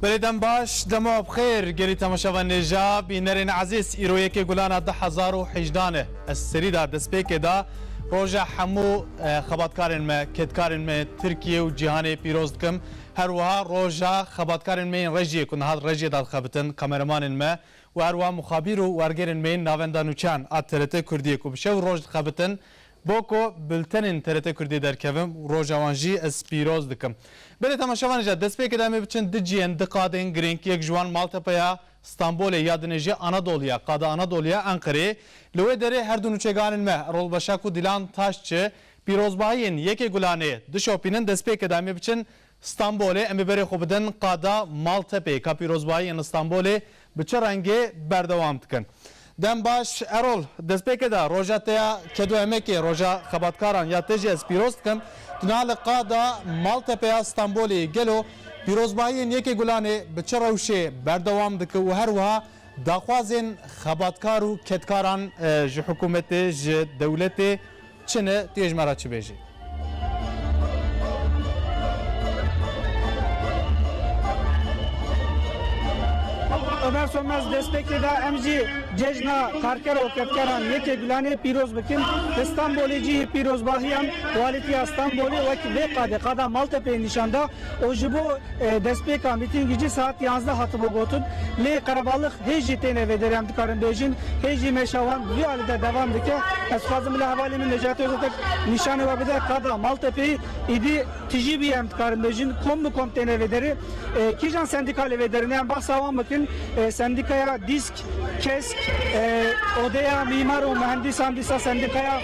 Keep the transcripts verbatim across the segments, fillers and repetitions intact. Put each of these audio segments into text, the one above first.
Belê dem baş, dema bi xêr, gelî temaşevanên hêja, bînerên ezîz, îro yekê Gulana du hezar û hejdan e. Ez serî de destpêkê de roja hemû, e, xebatkarên me, kedkarên me Tirkiye û cîhanê pîroz dikim. Her wiha roja xebatkarên me yên rejiyê ku niha di rejiyê de dixebitin, kameramanên me û her wiha muxabîr û wergêrên me yên navenda nûçeyan a T R T Kurdiyê ku bi şev û roj dixebitin, bo ku bultenên T R T Kurdiyê derkevin, roja wan jî ez pîroz dikim. Belê temaşevanê hêja, destpêkê de em ê biçin du cihên, du qadên girîng, yek ji wan Maltepeya Stenbolê ya dinê jî Anadoliya, qada Anadoliya Enqerê. Li wê derê her du nûçeganên me, Erol Başak û Dilan Taşçı, pîrozbahiyên yekê Gulanê dişopînin. Destpêkê de em ê biçin Stenbolê, em ê berê xwe bidin qada Maltepeyê, ka pîrozbahiyên Stenbolê bi çi rengê berdewam dikin. Dem baş Erol, destpêkê de roja te ya ked û emekê, roja xebatkaran ya te jî ez pîroz dikim. Tu niha li qada Maltepeya Stenbolê yî, gelo pîrozbahiyên yekê Gulanê bi çi rewşê berdewam dike û her wiha daxwazên xebatkar û kedkaran, e, ji hikûmetê, ji dewletê çi ne, tu yê ji me re çi bêjî? Ömer Sönmez, destpêkê de em jî cejna karker û kedkaran yekê Gulanê pîroz bikin. Li Stenbolê jî pîrozbahiyan walîtiya Stenbolê wek vê qadê, qada Maltepeyê nîşan da. Û ji bo, e, destpêka mîtîngî jî saet yanzdeh hatibû gotin. Lê qerebalix hê jî têne vê derê, em dikarin bêjin. Hê jî meşa wan vî alî de devam dike. Ez dixwazim bila hevalê min Necati Öztek nîşanê we bide. Qada Maltepeyî îdî tijî bî, em dikarin bêjin. Kom bi kom têne vê derê. E, kîjan sendîka li vê derê ne? Em behsa wan bikin. E, sendîkaya DİSK, KESK, e, Odeya Mîmar û Mehendîsan, dîsa sendîkaya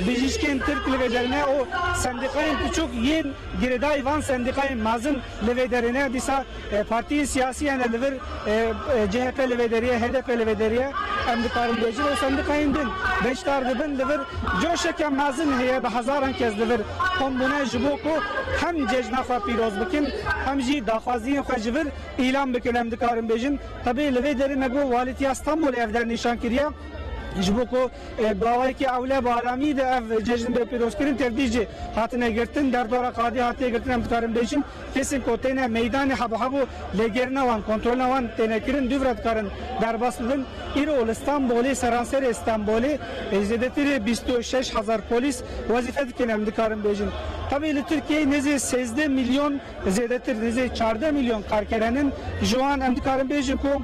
Bijîşkên Tirk li vê derê ne. Û sendîkayên piçûk yên girêdayî van sendîkayên mezin li vê derê ne. Dîsa, e, partiyên siyasî hene li vir, e, e, C H P li vê derê ye, H D P li vê derê ye. Em dikarin bêjin û sendîkayên din beşdar dibin li vir. Coşeke mezin heye, bi hezaran kes li vir kom bûne ji bo ku hem cejna xwe pîroz bikin, hem jî daxwaziyên xwe ji vir îlan bikin, em dikarin bêjin. Tebî li vê derê me got Walîtiya Stenbolê ev der nîşan kiriye. Ji bo ku, e, bi awayekî ewle bi aramî de ev cejn bê pîrozkirin, tevdî jî hatine girtin, derdora qadî hatiye girtin, em dikarin bêjin. Kesên ku têne meydanê hebû hebû lêgerîna wan, kontrolina wan têne kirin, dûv re dikarin derbas bibin. Îro li Stenbolê, seranserê Stenbolê, e, zêdetirê bîst û şeş hezar polîs wezîfe dikin, em dikarin bêjin. Tebî li Tirkiyeyê nêzî sêzdeh milyon, zêdetir nêzî çardeh milyon karker henin. Ji wan em dikarin bêjin ku,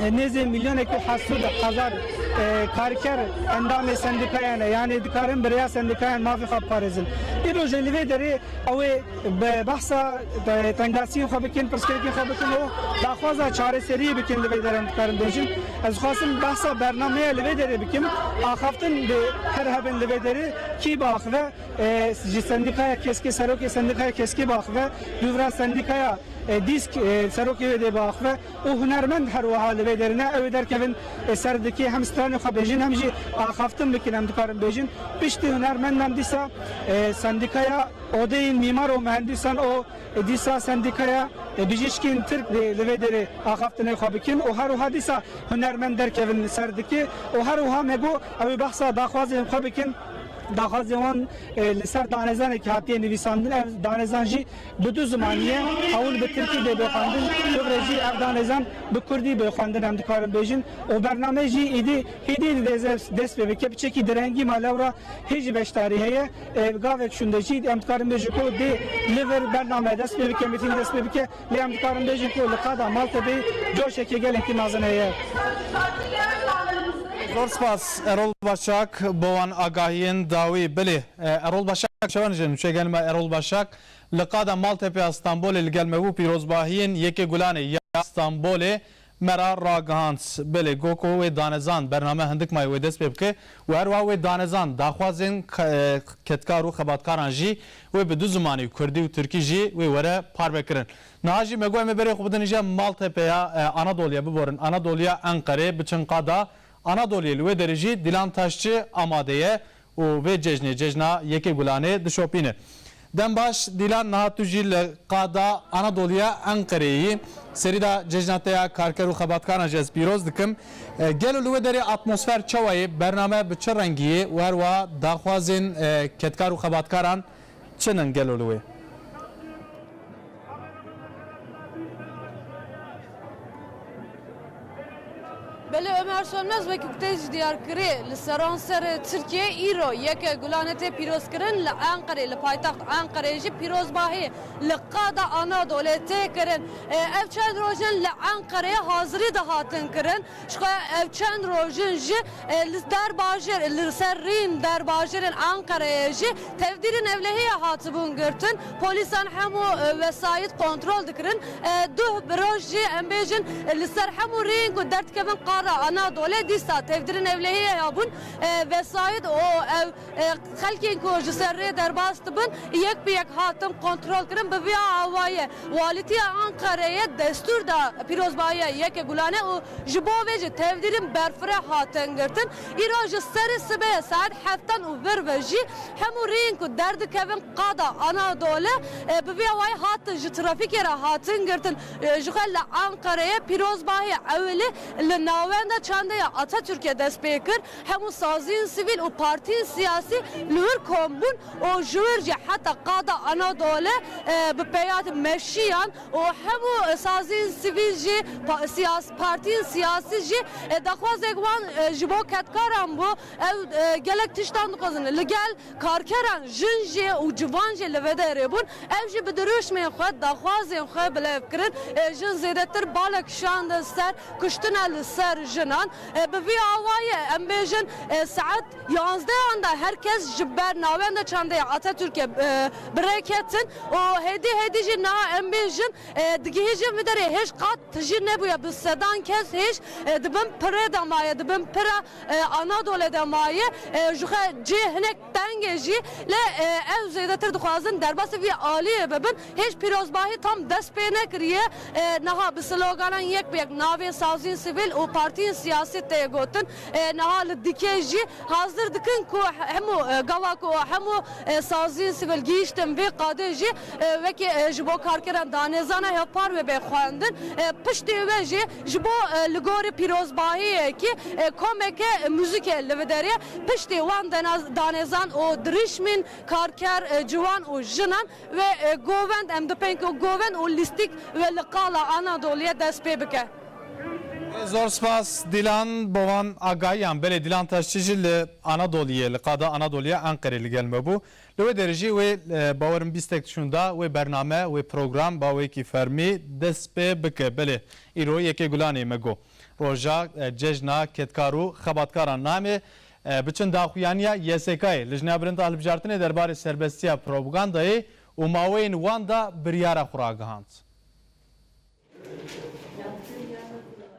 e, nêzî milyonekî heft sed hezar, e, karker endamê sendîkayan e. Yanî dikarin bi rêya sendîkayan mafê xwe biparêzin. Îro jî li vê derê ew ê bi behsa, e, tengasiyên xwe bikin, pirsgirêkên xwe bikin û daxwaza çareseriyê bikin li vê derê, em dikarin bêjin. Ez dixwazim behsa bernameya li vê derê bikim. Axaftin bi her hebin li vê derê kî biaxive, e, ji sendîkaya keskê, serokê sendîkaya keskê biaxive, dûvra sendîkaya, e, DİSK, e, serokê wê dê biaxive û hunermend her wiha li vê derê ne, ew ê derkevin, e, ser dikê hem stranê xwe bêjin hem jî axaftin bikin, em dikarin bêjin. Piştî hunermendan dîsa, e, sendîkaya Odeyên Mîmar û Mehendîsan û, e, dîsa sendîkaya, e, Bijîşkên Tirk dê li vê derê axaftinê xwe bikin û her wiha dîsa hunermend derkevin ser dikê û her wiha me got ew ê behsa daxwazên xwe bikin. Daxwazên wan, e, li ser danêzanekî hatiye nivîsandin. Ev danêzan jî bi du zimanî ye. Ewil bi tirkî dê bê xwendin, piştre jî ev danêzan bi kurdî bê xwendin, em dikarin bêjin. Û bername jî îdî, hêdî dê dest, dest pê bike, piçekî direngî ma lewra hê jî beşdarî heye. E, gavek şûnde jî em dikarin bêjin ku dê li vir bername dest pê bike, mîtîng dest pê bike. Lê em dikarin bêjin ku li qada Maltepeyê coşekê gelekî mezin heye. Zor spas Erol Başak bo wan agahiyên dawî. Belê, e, Erol Başak, şevan jin çêgel me Erol Başak li qada Maltepeya Stenbolê li gel me bû, pîrozbahiyên yekê Gulanê ya Stenbolê me ra ragihand. Belê, go ku wê danezan, bername hindik mayê wê dest pê bike û her wiha wê danezan daxwazên ke-, e, kedkar û xebatkaran jî wê bi du zimanî, kurdî û tirkî jî wê were parve kirin. Niha jî me got em ê berê xwe bidin îja Maltepeya, e, Anadoliya, biborin, Anadoliya Enqerê, biçin qada Anadoliyê. Li wê derê jî Dilan Taşçı amade ye û vê cejnê, cejna yekê Gulanê dişopîne. Dem baş Dilan, niha tu jî li qada Anadoliya Enqerê yî. Serî de cejna te ya karker û xebatkaran jî ez pîroz dikim. E, gelo li wê derê atmosfer çawa ye? Bername bi çi rengî ye? Û her wiha daxwazên, e, kedkar û xebatkaran çi nin gelo li wê? Belê Ömer Sönmez, wekî ku tê jî diyar kirî, li seranserê Tirkiyê îro yeke Gulane tê pîrozkirin, li Enqerê, li paytext Enqerê jî pîrozbahî li qada Anadolê tê kirin. E, ev çend roj in li Enqerê hazirî dihatin kirin. Ji xwe ev çend roj in jî, e, li derbajêr, li ser rîn derbajêrên Enqereyê jî tevdîrên ewlehiyê hatibûn girtin. Polîsan hemû, e, wesayît kontrol dikirin. E, duh bi roj jî, em bêjin, e, li ser hemû rîn ku derdikevin qada Anadolê, dîsa tevdîrên ewlehiyê hebûn. E, wesayît û ev, e, xelkên ku ji ser rê derbas dibin, yek bi yek hatin kontrol kirin. Bi vî awayê Walîtiya Enqereyê destûr da pîrozbahiya yeke Gulane û ji bo vê jî tevdîrên berfireh hatin girtin. Îro ji serê sibê saet heftan û vir ve jî hemû rêyên ku derdikevin qada Anadolê, e, bi vî awayî hatin ji trafîkê re hatin girtin. E, ji xwe li Enqereyê pîrozbahî ewilî li navenda çandeya Atatürk'ê dest pê kir. Hemû saziyên sivîl û partiyên siyasî li wir kom bûn û ji wir jî heta qada Anadolê, e, bi peyat meşiyan û hemû, e, saziyên sivîl jî, pa-, siyas-, partiyên siyasî jî, e, daxwazek wan, e, ji bo kedkaran bû. Ew, e, gelek tiştan dixwazin. Li gel karkeran jin jî û ciwan jî li vê derê bûn. Ev jî bi dirûşmên xwe, daxwazên xwe bilêv kirin. E, jin zêdetir bale kişandin ser kuştina li ser jinan. E, bi vî awayî em bêjin, e, saet yanzdehan de her kes ji ber navenda çandê Atatürk'ê, e, bi rê ketin û hêdî hêdî jî niha em bêjin, e, digihîjin vê derê hêj qat tijî nebûye, bi sedan kes hêj, e, di bin pirê de maye, di bin pira, e, Anadolê de maye. E, ji xwe cê hinek teng e jî, lê, e, ew zêdetir dixwazin derbasî vî aliyê bibin. Hêj pîrozbahî tam dest pê nekiriye. E, niha bi sloganan yek bi yek navên saziyên sivîl û partiyên siyasî tê gotin. E, niha li dikê jî hazir dikin ku hemû, e, gava ku hemû, e, saziyên sivîl gihîştin vê qadê jî, e, wekî, e, ji bo karkeran danêzana hevpar wê bê xwendin. E, piştî wê jî ji bo, e, li gorî pîrozbahiyekî, e, komeke muzîkê li vê derê piştî wan dena-, danêzan û dirîşmên karker, e, ciwan û jinan wê, e, govend, em dipên ku govend û lîstîk wê li qala Anadoliyê dest pê bike. Zor spas Dilan bo van agahiyan. Belê, Dilan Taşçı jî li Anadoliyê, li qada Anadoliyê Enqerê li gel me bû. Li wê derê jî wê, e, bawerim bîstek tişûn da, wê bername, wê program ba wêkî fermî dest pê bike. Belê, îro yekê Gulanê me got. Roja, e, cejna kedkar û xebatkaran namê, e, biçin daxuyaniya Y S K'ê. Lijneya Bilind a Hilbijartinê derbarê serbestiya propagandayê û maweyên wan de biryara xwe ragihand.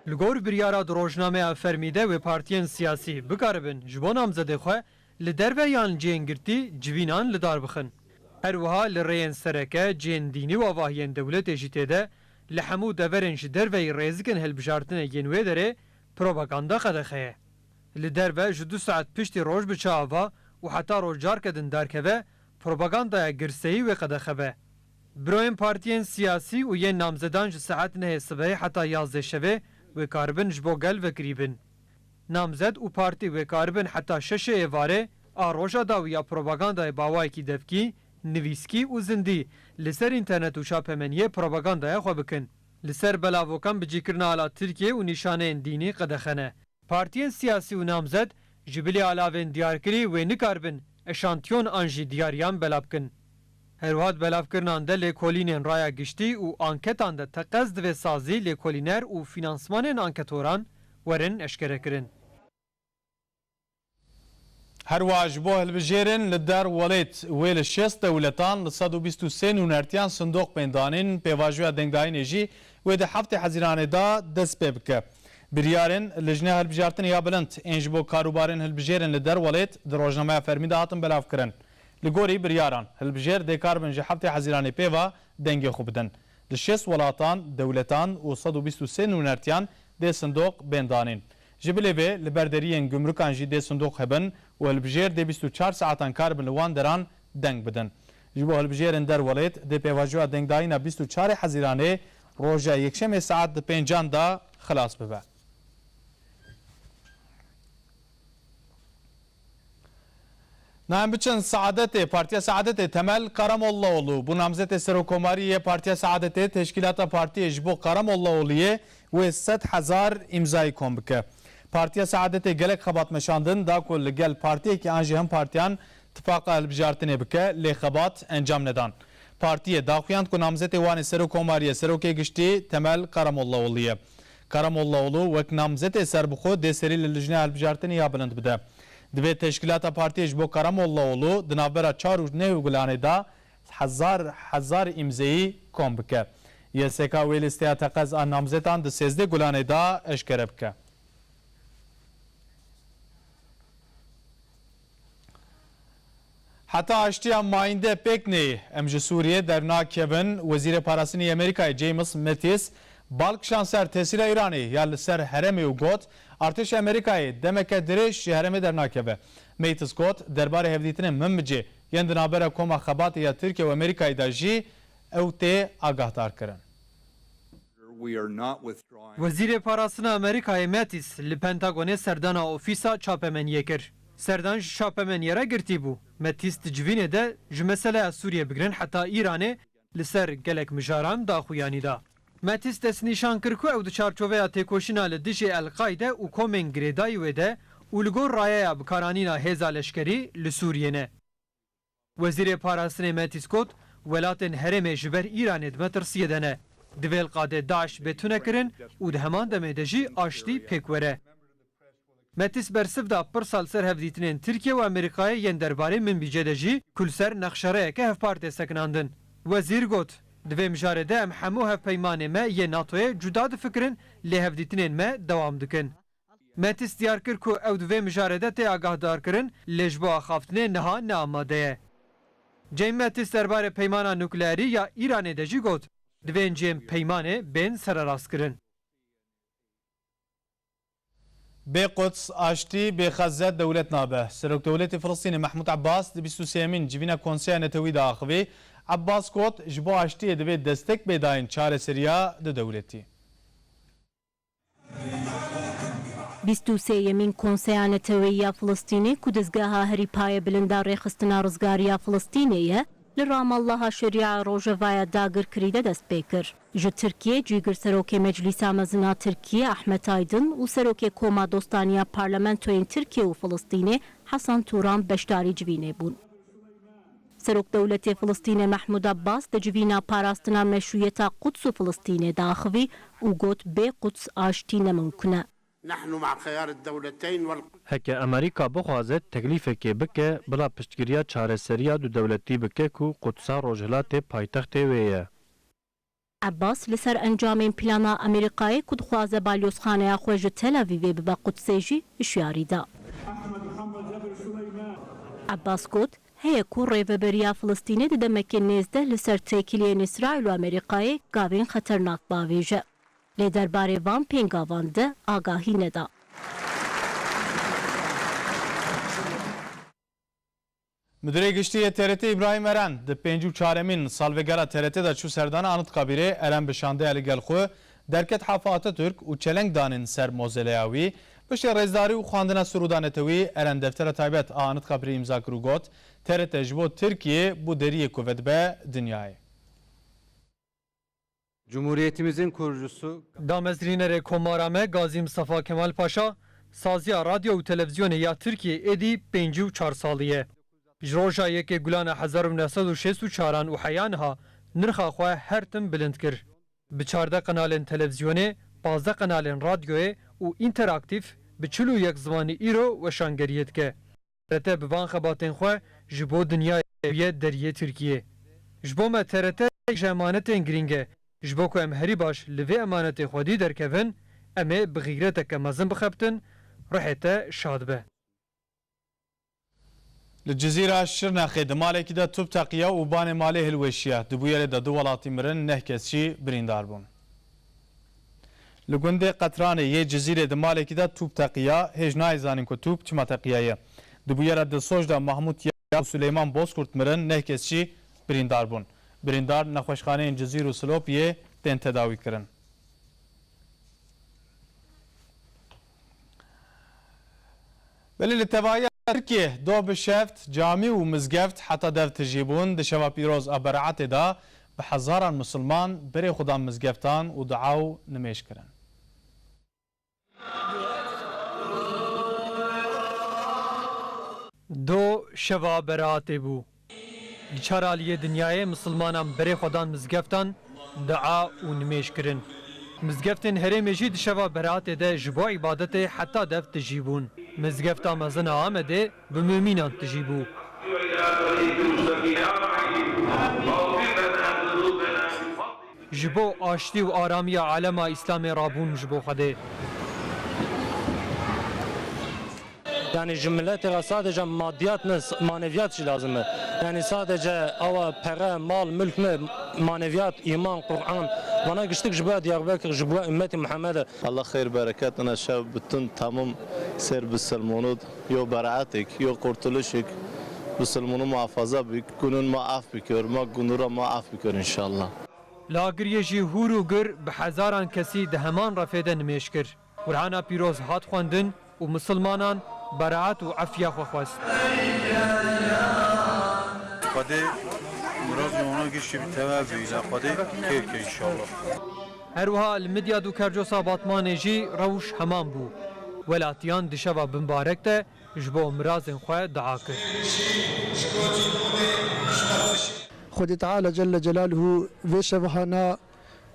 Li gor biryara di rojnameya fermî de wê partiyên siyasî bikaribin ji bo namzedê xwe li derve yan cihên girtî civînan li dar bixin. Her wiha li rêyên sereke, cihên dînî û avahiyên dewletê jî tê de, li hemû deverên ji derveyî rêzikên hilbijartinê yên wê derê propaganda qedexe ye. Li derve ji du saet piştî roj bi çav ava û heta roj carke din derkeve, propagandaya girseyî wê qedexe be. Biroyên partiyên siyasî û yên namzedan ji saet nehê sibehê heta yazdeh şevê wê karibin ji bo gel vekirî bin. Namzed û partî wê karibin heta şeşê êvarê a roja dawî ya propagandayê bi awayekî devkî, nivîskî û zindî li ser înternet û çapemeniyê propagandaya xwe bikin. Li ser belavokan bicîkirina ala Tirkiyê û nîşaneyên dînî qedexe ne. Partiyên siyasî û namzed ji bilî alavên diyarkirî wê nikaribin eşantiyon an jî diyariyan belav bikin. Her wiha di belavkirinan de lêkolînên raya giştî û anketan de teqez divê sazî, lêkolîner û fînansmanên anketoran werin eşkerekirin. Her wiha ji bo hilbijêrên li der welêt wê li şêst dewletan li sed û bîst û sê nûnertiyan sindoq bên danîn, pêvajoya dengdayînê jî wê di heftê Hezîranê de dest pê bike. Biryarên Lijneya Hilbijartinê ya Bilind ên ji bo karûbarên hilbijêrên li der welêt di rojnameya fermî de hatin belavkirin. Li gorî biryaran, hilbijêr dê karibin ji heftê Hezîranê pê ve dengê xwe bidin. Li şêst welatan, dewletan û sed û bîst û sê nûnertiyan dê sindoq bên danîn. Ji bilê vê, li ber deriyên gumrukan jî dê sindoq hebin û hilbijêr dê bîst û çar saetan karibin li wan deran deng bidin. Ji bo hilbijêrên derwelêt dê pêvajoya dengdayîna bîst û çarê Hezîranê roja Yekşemê saet di pêncan de xilas bibe. Na em biçin Saadetê. Partiya Saadetê Temel Karamollaoğlu bû namzetê serokkomarî yê Partiya Saadetê. Teşkîlata partiyê ji bo Karamollaoğlu'yê wê sed hezar îmzayî kom bike. Partiya Seadetê gelek xebat meşandin, da ku li gel partiyekî an jî hempartiyan tifaqa hilbijartinê bike, lê xebat encam nedan. Partiyê daxuyand ku namzetê Wanê Serokkomariyê serokê giştî Temel Karamollaoğlu ye. Karamollaoğlu wek namzetê serbixwe dê serî li lijneya hilbijartinê ya bilind bide. Divê teşkîlata partiyê ji bo Karamollaoğlu di navbera çar û neh gulanê de hezar hezar îmzeyî kom bike. Y S K wê lîsteya teqez a namzetan di sêzdeh gulanê de eşkere bike. Heta aştiya mayînde pêk neyê, em ji Sûriyê dernakevin. Wezîrê Parastinê yê Amerîkayê James Mattis bal kişand ser tesîra Îranê ya li ser herêmê û got, artêşa Amerîkayê demeke dirêj ji herêmê dernakeve. Mattis got, derbarê hevdîtinên min bi cê yên di navbera koma xebatê ya Tirkiye û Amerîkayê de jî ew tê agahdarkirin. We are not withdrawing. Wezîrê Parastina Amerîkayê Mattis li Pentagonê serdana ofîsa çapemeniyê kir. Serdan ji çapemeniyê re girtî bû. Mattis di civînê de ji meseleya Sûriyê bigirin heta Îranê li ser gelek mijaran daxuyanî da. Mattis destnîşan kir ku ew di çarçoveya têkoşîna li dijî El-Qaîde û komên girêdayî wê de û li gor rayeya bikaranîna hêza leşkerî li Sûriyê ne. Wezîrê Parastinê Mattis got, welatên herêmê ji ber Îranê di metirsiyê de ne. Divê li qadê DAIŞ bê tunekirin û di heman demê de jî aştî pêk were. Mattis bersiv da pirsa li ser hevdîtinên Tirkiye û Amerîkayê yên derbarê Minbicê de jî ku li ser nexşereyeke hevpartê sekinandin. Wezîr got, di vê mijarê de em hemû hevpeymanê me yê NATOyê cuda difikirin, lê hevdîtinên me dewam dikin. Mattis diyar kir ku ew di vê mijarê de tê agahdarkirin, lê ji bo axaftinê niha ne amade ye. James Mattis derbarê peymana nukleerî ya Îranê de jî got, divê cihên peymanê bên sererastkirin. Bê Quds aştî, bê Xezze dewlet nabe. Serokdewletê Filistînê Mehmûd Ebbas di bîst û sêyemîn civîna Konseya Netewî de axivî. Ebbas got, ji bo aştiyê divê destek bê dayîn çareseriya dudewletî. Bîst û sêyemîn Konseya Neteweyî ya Filistînê ku dizgeha herî payebilind a rêxistina rizgariya Filistînê ye, li Ramallaha Şeriya Rojevaya dagirkirî de dest pê kir. Ji Tirkiyê cîgir Serokê Meclîsa Mezin a Tirkiyê Ahmet Aydın û Serokê Koma Dostaniya Parlamentoyên Tirkiye û Filistînê Hasan Turan beşdarî civînê bûn. Serokdewletê Filistînê Mehmûd Abbas di civîna parastina meşrûyeta Quds û Filistînê diaxivî û got, bê Quds aştî ne mimkun e. نحن مع خيار الدولتين وال- Heke Amerîka bixwaze teklîfekê bike bila piştgiriya çareseriya dudewletî bike ku Qudsa Rojhilatê paytextê wê ye. Ebbas li ser encamên plana Amerîkayê ku dixwaze balyozxaneya xwe ji Tel Avîvê bibe Qudsê jî hişyarî da. Ebbas got, heye ku rêveberiya Filistînê di demeke nêz de li ser têkiliyên Îsraîl û Amerîkayê gavên xeternak bavêje. Lê derbarê van pêngavan de agahî neda. Müdirê Giştî yê T R T Îbrahîm Eren di pêncî û çaremîn salvegera T R T de çû serdana Anıtkabirê. Eren bi şandeya li gel xwe derket Hafa Atatürk û çeleng danîn ser mozeleya wî. Piştî rêzdarî û xwendina sirûda netewî, Eren deftera taybet a Anıtkabirê îmza kir û got, T R T ji bo Tirkiyê bû deriyê ku vedibe dinyayê. Cumhuriyetimizin kurucusu Damezrînerê Komara me Gazî Mistefa Kemal Paşa, saziya Radyo û Televîzyonê ya Tirkiyê êdî pêncî û çar salî ye. Ji roja yekê Gulana hezar û neh sed û şêst û çaran û heya niha nirxa xwe her tim bilind kir. Bi çardeh qenalên televîzyonê, pazdeh qenalên radyoyê û înteraktîf bi çil û yek zimanî îro weşangeriyê dike. T R T bi van xebatên xwe ji bo dinyayê bûye deriyê Tirkiyê. Ji bo me T R T yek ji emanetên girîng e. Ji bo ku em herî baş li vê emanetê xwedî derkevin, em ê bi xîreteke mezin bixebitin, ruhê te şad be. Li Cizîra Şirnexê di malekî de top teqiya û banê malê hilweşiya. Di bûyerê de du welatî mirin, neh kes jî birîndar bûn. Li gundê Qetranê yê Cizîrê di malekî de top teqiya, hêj nayê zanîn ku top çima teqiyaye. Di bûyera Dilsoj de Mahmût Yar û Suleyman Bozkurt mirin, neh kes jî birîndar bûn. Birîndar nexweşxaneyên Cizîr û Silopiyê tên tedawî kirin. Belê li tevahiya Tirkiyê doh bi şeft, camî û mizgeft heta dev tijî bûn. Di şeva pîroz a Bereetê de bi hezaran misilman berê xwe dan mizgeftan û dua û nimêj kirin. Do şeva Beraatê bû. Li çar aliyê dinyayê misilmanan berê xwe dan mizgeftan, dua û nimêj kirin. Mizgeftên herêmê jî di şeva Beraatê de ji bo îbadetê heta dev tijî bûn. Mizgefta mezin a Amedê bi mumînan tijî bû. Ji bo aştî û aramiya alema Îslamê rabûn ji bo Xwedê. Yani ji miletê re sadece madiyat ne, maneviyat jî lazim e. Yani sadece awa pere, mal, mülk ne, maneviyat, iman, Kur'an. Vana giştik ji bo Diyarbekir, ji bo ümmeti Muhammed e. Allah xeyr bereket, ina şev bütün tamam ser Bisilmonûd, yo beraatik, yo kurtuluşik, Bisilmonû muhafaza bik, günün ma af bikör, ma günura ma af bikör inşallah. Li Agiriyê jî hûr û gir bi hezaran kesî di heman refê de nimêj kir. Qur'ana pîroz hat xwendin û misilmanan beraat û efiya xwe xwest. Xwedê mirazê wana giştî bi tevebî, la Xwedê xêr ke inşallah. Her wiha li Midyad û Kercosa Batmanê jî rewş heman bû. Welatiyan di şeva bimbarek de ji bo mirazên xwe dua kir. Xwedê Teala Celle Celaluhu vê şevahana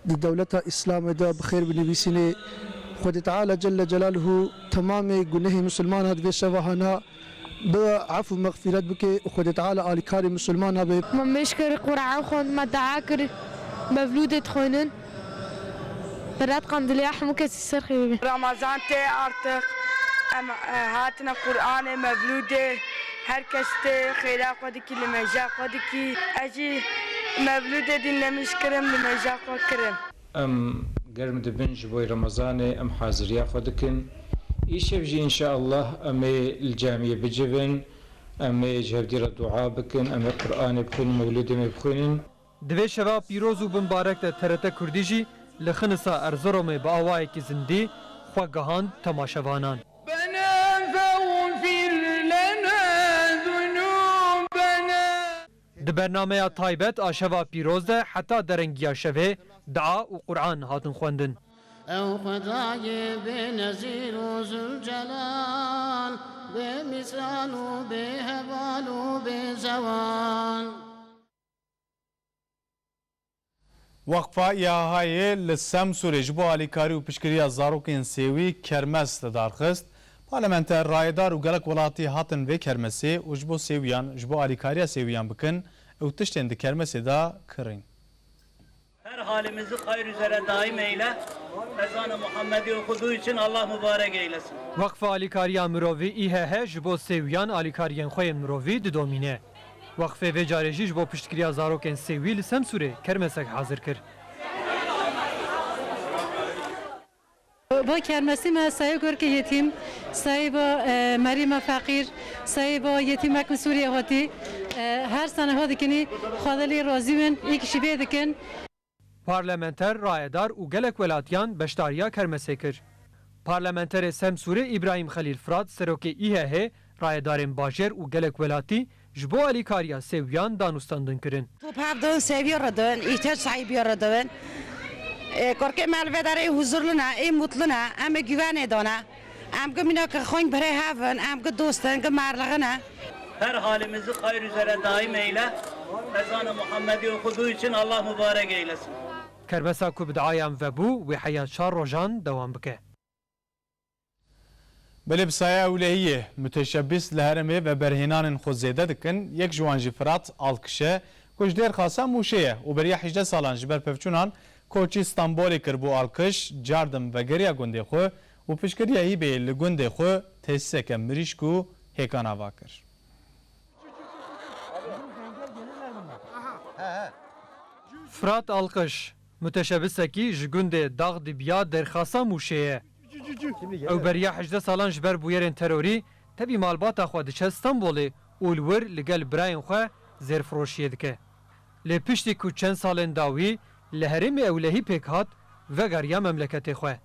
di dewleta Îslamê de bi xêr binivîsînê. Xwedê Teala Celle Celaluhu temamê gunehê misilmana di vê şevahana bi ef û mexfîret bike û Xwedê Teala alîkarê misilmana be. Me mêj kir, Qur'an xwend, me dua kir, mevlûdê dixwînin. Berat Qandiliya hemû kesî ser xêr be. Ramazan tê artık. Em, e, hatine Qur'anê, mevlûdê. Her kes tê xêra xwe dikî, limêja xwe dikî. Ez jî mevlûdê dîn nemîş kirim, limêja xwe kirim. Em germ dibin ji bo Remezanê, em haziriya xwe dikin. Îşev jî înşeallah em ê li camiyê bicivin, em ê ji hevdî re dua bikin, em ê Qur'anê bixwînin, mewlûdê me bixwînin. Di vê şeva pîroz û bimbarek de T R T Kurdî jî li Xinisa Erziromê bi awayekî zindî xwe gihand temaşevanan. Di bernameya taybet a şeva pîroz de heta derengiya şevê dua û Qur'an hatin xwendin. Ew Xwedayê bênezîr û Zûlcelal, bêmîsal û bêheval û bêzewal. Weqfa İHA'yê li Semsûrê ji bo alîkarî û piştgiriya zarokên sêwî kermes li dar xist. Parlamenter, rayedar û gelek welatî hatin vê kermesê û ji bo sêwiyan, ji bo alîkariya sêwiyan bikin û tiştên di kermesê de kirîn. Her halimizi hayır üzere daim eyle. Ezanı Muhammedi okuduğu için Allah mübarek eylesin. Weqfa Alîkariya Mirovî, İHH, ji bo sêwiyan alîkariyên xwe yên mirovî didomîne. Weqfê vê carê jî ji bo piştgiriya zarokên sêwî li Semsûrê kermesek hazir kir. Bo kermesî me sayê gorkê yetîm, sayê bo, e, merî me feqîr, sayê bo yetîmek min Sûriye hatî, e, her sene ho dikinî, Xwedê lê razî bin, îk şîvê dikin. Parlamenter, rayedar û gelek welatiyan beşdariya kermesê kir. Parlamenterê Semsûrê Îbrahîm Xelîl Firat, serokê İHH, rayedarên bajêr û gelek welatî ji bo alîkariya sêwiyan danûstendin kirin. Top hevdin, sêwî ridin, îhtiyac sahîbî ridin. E, korkê me li vê derê huzurlu ne, ê mutlu ne, em ê güvenê dane. Em gi mîna ki xwîn birê hev in, em gi dost in, gi merliğin e. Her halimizi hayır üzere daim eyle. Ezanı Muhammedi okuduğu için Allah mübarek eylesin. Kermesa ku bi duayan vebû, wê heya çar rojan dewam bike. Belê bi saya ewlehiyê, muteşebbîs li herêmê veberhênanên xwe zêde dikin, yek ji wan jî Firat Alkiş e, ku ji Dêrxasa Mûşê ye û beriya hejdeh salan ji ber pevçûnan koçî Stenbolê kir bû. Alkiş, cardim vegeriya gundê xwe û piştgiriya Hîbeyê li gundê xwe tesîseke mirîşk û hêkan ava kir. Firat Alkiş, muteşebisekî ji gundê Daxdibiya Dêrxasa Mûşê ye. Ew beriya hejdeh salan ji ber bûyerên terorî tevî malbata xwe diçe Stenbolê û li wir li gel birayên xwe zêrfiroşiyê dike. Lê piştî ku çend salên dawî li herêmê ewlehî pêk hat, vegeriya memleketê xwe.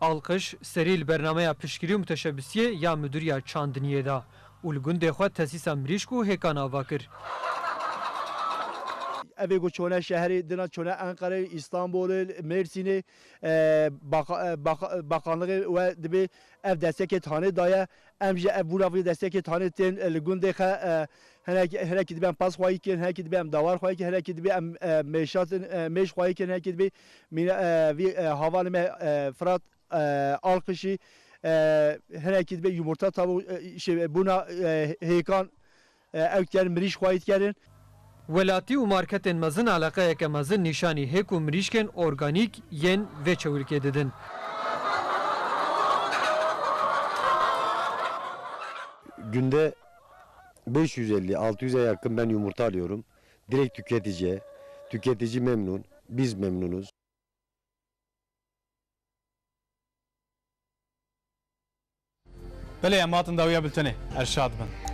Alkiş serî li bernameya piştgirî û muteşebisiyê ya Midûriya Çandiniyê da û li gundê xwe tesîsa mirîşk û hêkan ava kir. Ev ê ku çone şeherê, dina çone Enqerê, Îstanbulê, Mêrsînê, e, baka-, e, baka-, bakanlığê we dibê ev destekê tanê daye. Em jî ev bûra vê destekê tanê tên, e, li gundê xe, e, hinek-, hinekî dibê em pez xwayî kirin, hinekî dibê em dawar xwayî kirin, hinekî dibê em, e, mêşatin, e, mêş xwayî kirin, hinekî dibê mîna, e, vî, e, havalê me, e, Firat, e, Alqişî, e, hinekî dibê yumurta tavû, e, şey, bûna, e, hêkan, e, ew dikerin, mirîş xwayî dikerin. Welatî û marketên mezin eleqeyeke mezin nîşanî hêk û mirîşkên organîk yên vê çewlikê didin. Günde beş yüz elli, altı yüze yakın ben yumurta alıyorum. Direkt tüketiciye. Tüketici memnun. Biz memnunuz. Belê, em hatin dawiya biltenê. Erşad bin.